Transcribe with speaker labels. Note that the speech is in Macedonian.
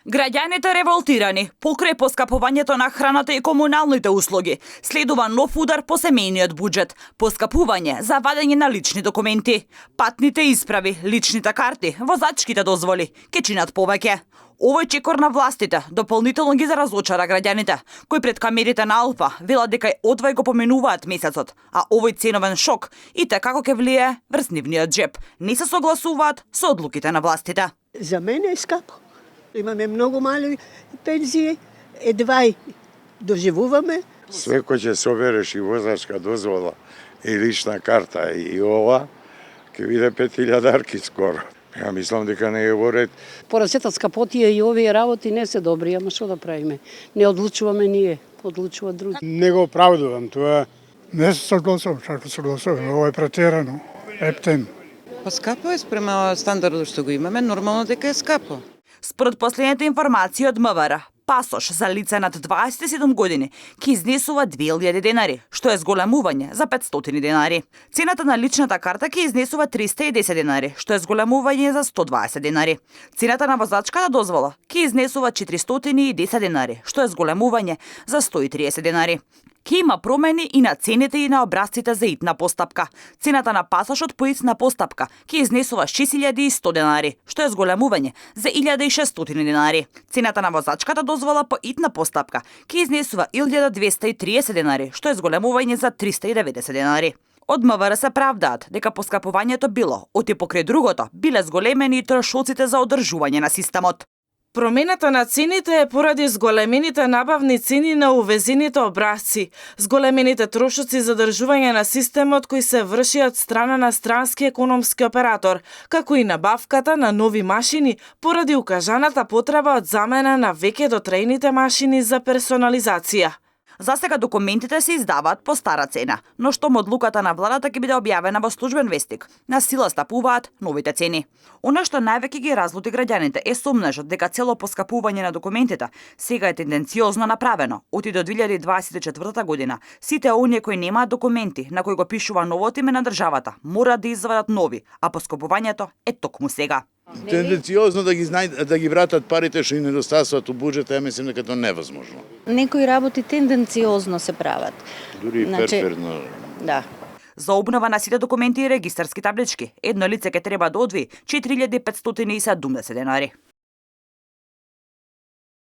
Speaker 1: Граѓаните револтирани покрај поскапувањето на храната и комуналните услуги. Следува нов удар по семејниот буџет, поскапување за вадење на лични документи, патните исправи, личните карти, возачките дозволи ќе чинат повеќе. Овој чекор на властите дополнително ги заразочара граѓаните, кои пред камерите на Алфа велат дека одвај го поменуваат месецот, а овој ценовен шок и како ќе влие врз нивниот джеп. Не се согласуваат со одлуките на властите.
Speaker 2: За мене е скапо. Имаме многу мали пензии, едва и доживуваме.
Speaker 3: Све кој ќе собереш и возачка дозвола и лична карта и ова, ќе биде 5000 скоро. Ја мислам дека не е во ред.
Speaker 4: Порасетат скапотија и овие работи не се добри, ама што да правиме? Не одлучуваме ние, одлучуваат други.
Speaker 5: Не го оправдувам тоа. Не се согласувам, како се согласувам. Ова е претерано. Ептен.
Speaker 6: Па скапо е спрема стандардот што го имаме, нормално дека е скапо.
Speaker 1: Според последните информации од МВР, пасош за лице над 27 години ќе изнесува 2000 денари, што е зголемување за 500 денари. Цената на личната карта ќе изнесува 310 денари, што е зголемување за 120 денари. Цената на возачката дозвола ќе изнесува 410 денари, што е зголемување за 130 денари. Ке има промени и на цените и на образците за итна постапка. Цената на пасошот по итна постапка ќе изнесува 6100 денари, што е зголемување за 1600 денари. Цената на возачката дозвола по итна постапка ќе изнесува 1230 денари, што е зголемување за 390 денари. Од МВР се правдаат дека поскапувањето било, оти покрај другото, биле зголемени и трошоците за одржување на системот.
Speaker 7: Промената на цените е поради зголемените набавни цени на увезените образци, зголемените трошоци за држување на системот кои се врши од страна на странски економски оператор, како и набавката на нови машини поради укажаната потреба од замена на веќе дотрејните машини за персонализација.
Speaker 1: За сега документите се издаваат по стара цена, но штом одлуката на владата ќе биде објавена во службен вестник, на сила стапуваат новите цени. Она што највеќе ги разлути граѓаните е сомнежот дека цело поскапување на документите сега е тенденциозно направено. Оти до 2024 година, сите оние кои немаат документи на кои го пишува новото име на државата, мораат да извадат нови, а поскапувањето е токму сега.
Speaker 8: Тенденциозно да ги вратат парите што им недостасуваат у буџета, ја мислам дека тоа невозможно.
Speaker 9: Некои работи тенденциозно се прават.
Speaker 8: Дури перферно.
Speaker 9: Да.
Speaker 1: За обнова на сите документи и регистарски таблички, едно лице ќе треба да одвои 4570 денари.